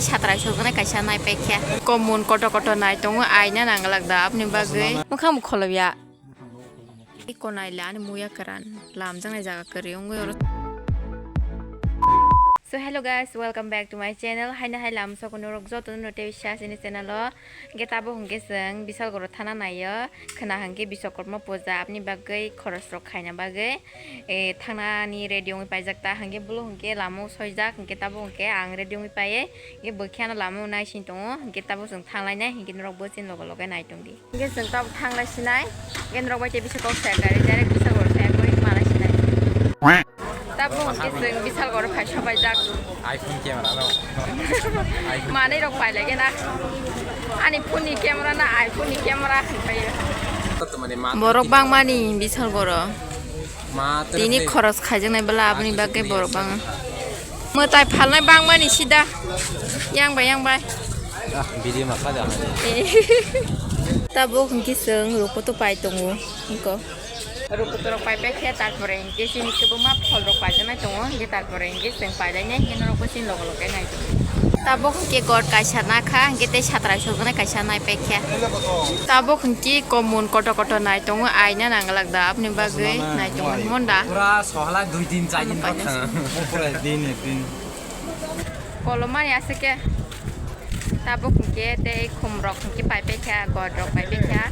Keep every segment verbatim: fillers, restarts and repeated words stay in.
Satrai sokjana kaisa nai paikha. Komon koto koto nai tongo, aina nanglak da aboni bagwi. Mukhang bo kholobya. Iko naila ani muya kwran. Lamjaknai jaga kwrwi wngwi oro. So hello guys, welcome back to my channel. Haina hai lam sokoni rok joto no tei sasini channel o. Hingke tabuk hingke chwng Bishalgoro thana naio, khwna hingke Biswakorma puja aboni bagwi khorosrok khaina bagwi, eh, thangnani ready wngwi paijak ta, hingke bulu hingke lama o soijak, hingke tabuk hingke ang ready wngwi paiye, hingke bwkhe ano lama o naising tongo, hingke tabuk chwng thanglainai, hingke norok bo chini loge loge naitongdi. Hingke chwng tabuk thanglai sinai, hingke norok bai tei bisa kok saya gari direct Bishalgoro saya goi malai sinai. Tabuk hingke chwng Bishalgoro phai sobaijak. iPhone camera no. iPhone. Manwi rok pailai gena. Ani phone ni camera na iPhone ni camera hinpai. Borok bangmani Bishalgoro. Ma, tini terus khoros khaijaknai bela aboni bagwi borok bang. Mwtai phalnai bangmani sida. Yang bai, yang bai. Ah, video ma khaja. Eh. Tabuk hingke chwng rukoto pai tongo. Iko. Rukotorok pai paikha, tarpore hingke chini kwbangma pholrok paijaknai tongo, hingke tarpore hingke chwng pailainai, hingke norokbo chini loge loge nai tongo. Tabuk hingke god kaisa nakha, hingke tei satrai sokjaknai kaisa nai paikha. Tabuk hingke komon koto koto nai tongo, aina nanglak da, aboni bagwi nai tongo, himon da? Pura sohla dui din, char din. Pura din, ek din. Kolomani aswk khe. Tabuk hwnkhe tei khumrok hwnkhe paipaikha, godrok paipaikha.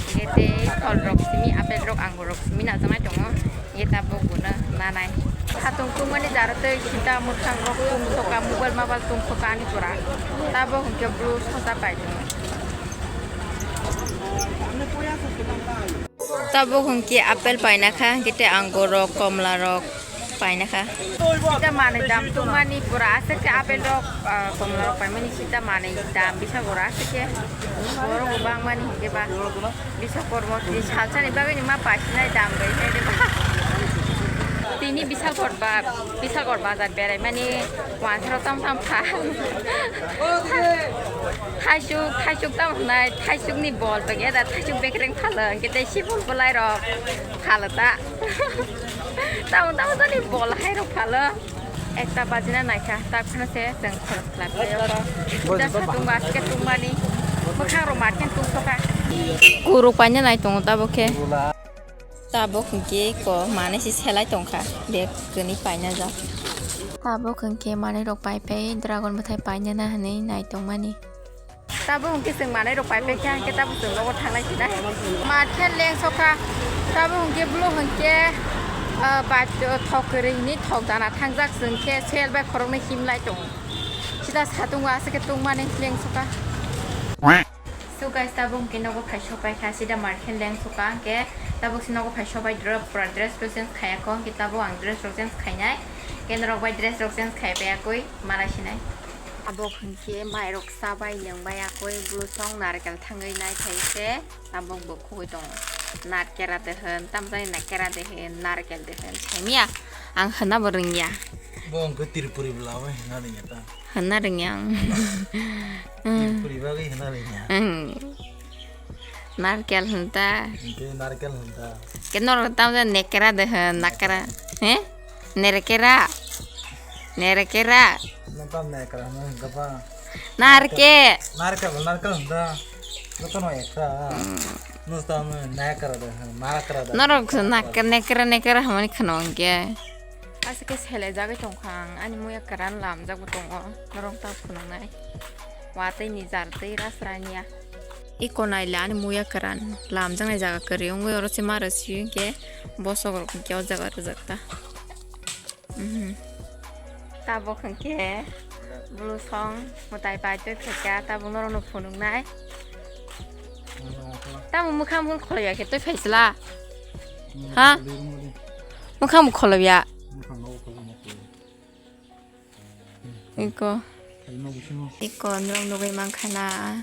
Hwnkhe tei pholrok simi, apelrok, angurrok simi najaknai tongo. Hwnkhe tabuk bono nanai. Satung tungmani jara tei sita mwkhangrok tungsoka, mobile mobile tungsoka ani pura. Tabuk hwnkhe bwswk sosa pai tongo. Tabuk hwnkhe apple painakha, hwnkhe tei angurrok, komlarok painakha. Sita manwi dam tungmani pura aswk khe apple rok, ah, komla rok paimani sita manwi dam bisa gora aswk khe. Borok bo bangmani hwnkhe ba bisa kormo tini salsani bagwi ni ma paisinai dam bai khe de ba. Tini bisa korba. Bishalgor bazar beraimani wansaro tam tam pha. Thaisuk, thaisuk tam hwnai, thaisukni bol tongya da, thaisuk bekreng phalo, hwnkhe tei sibul bwlairok phalo ta. Tamo tamo jani bol hairok phalo. Ekta bajina naikha, ta phano se chwng khorok khlai phai o. Da satung ba aske tungmani, mwkhang rok marken tungsoka. Kuruk paina nai tongo tabuk khe. Tabuk hwnkhe ko manwi se selai tongkha, bag kwnwi painajak. Tabuk hwnkhe manwirok paipai dragon bwthai painana hwnwi naitongmani. Tabuk hwnkhe chwng manwirok paipaikha, hwnkhe tabuk chwng nogo thanglai sinai. Market lengsokha, tabuk hwnkhe bulu hwnkhe, ah, bai, thok kwrwi hwnwi thok dana thangjak, chwng khe sel bai khoroknwi himlai tongo. Sida satung o aswk khe tungmani lengsokha. So guys, tabuk hwnkhe nogo phai sopai kha, sida market leng sukha, hwnkhe tabuk se nogo phai sopai drop pura dress rok change khaya kho, hwnkhe tabuk ang dress rok change khainai, hwnkhe norok bai dress rok change khai pai akoi malai sinai. Tabuk hwnkhe mai rok sa bai nwng bai akoi blusong narikal thangwi nai thai se, tabuk bo khugui tongo. Narikal de hwn, tamjani narikal de hwn, narikal de hwn, saimya ang hwnna bo rwngya. Bo hwnkhe Tripuri bwla bai hwnna rwngya ta. Hwnna rwngya ang. Puri bagwi hwnna rwngya. Ang. Narkel hwnta. Hwnkhe narkel hwnta. Ke norok tamjani nekera de hwn, nakera. He? Nerekera. Nerekera. Nwng tam nekera hwnwi hwnkha ba? Narke. Narkel, narkel hwnta. Jotono ekta. Hmm. Nwng tam nekera de hwn, nakera de. Norok nak-, nekera, nekera hwnwi khwna hwnkhe. Aswk khe selejagwi tongkha ang, ani muya kwran lamjagwi tongo, norok ta phunuknai. Watwi ni jar twi rasraniya. Iko naila ani muya kwran, lamjaknai jaga kwrwi wngwi oro se ma rwsio hwnkhe bosok rok hwnkhe o jaga rwjakta. Mhm. Tabuk hwnkhe blusong mwtai pai twi phaikha, tabuk norokno phunuknai. Tamo mwkhang phone kholoiya khe twi phaisla? Ha? Mwkhang bo kholoiya. Iko. Iko norok nugwi mankha na.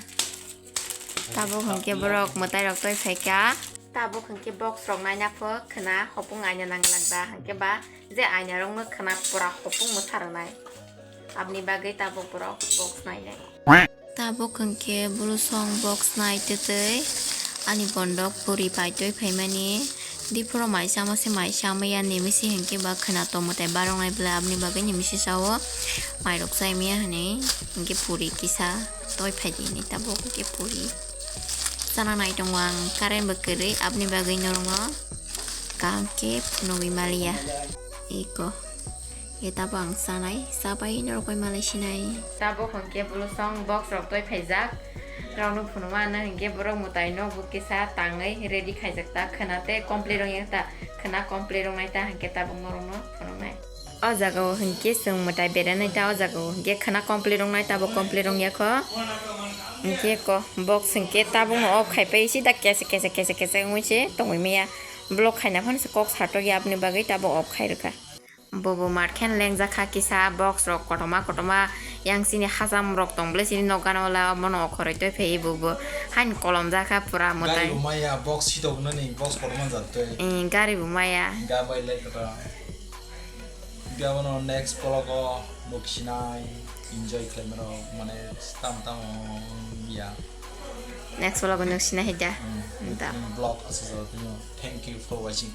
Tabuk hwnkhe borok mwtai rok twi phaikha. Tabuk hwnkhe box rok naina phok khwna hopung aina nanglak da hwnkhe ba. Je ainarokno khwna pura hopung mwsa rwnai. Aboni bagwi tabuk borok box nainai. Tabuk hwnkhe blusong box nai twtwi ani bondok puri paitwi phaimani, Diphuru mai chama se mai chamaya nimisi hinkhe ba khwna tongmwtai baroknai bwlai aboni bagwi nimisi chao. Mairok chaimaya hinwi hinkhe puri kisa toi phaidi hinwi tabuk hinkhe puri chana nai tongo ang, current bo kwrwi aboni bagwi norokno kaham khe phunugwi maliya. Eko. Ye tabuk ang chanai, chabai norok bai malai sinai. Tabuk hwnkhe bwlwsong box rok toi phaijak. Norokno phunukma ano hinkhe borok mwtai nokbo kisa tangwi ready khaijak ta khwna tei complete wngya ta khwna complete wngnai ta hinkhe tabuk norokno phunuknai. O jaga o hinkhe chwng mwtai beranai ta o jaga o hinkhe khwna complete wngnai tabuk complete wngya kho. Hinkhe ko box hinkhe tabukno off khaipai sida kesa kesa kesa kesa wngwi se tongwi maya. Vlog khaina phano se kok satok ya aboni bagwi tabuk off khai rwkha. Bobo markhen lengjakha kisa box rok kotorma kotorma yang chini hacham rok tong bwle chini nok gana wala omono okhoroi toi phaiwi bobo haino kolom jakha pura mwtai. Gari bo maya box sitoknani box kotorma jat toi. Eh, gari bo maya. Ga bai lai kata. Ga bono next vlog o nuk sinai enjoy khlai mano mane tam tam ya. Next vlog o nuk sinai hida. Hmm. Da. Vlog aswk thank you for watching.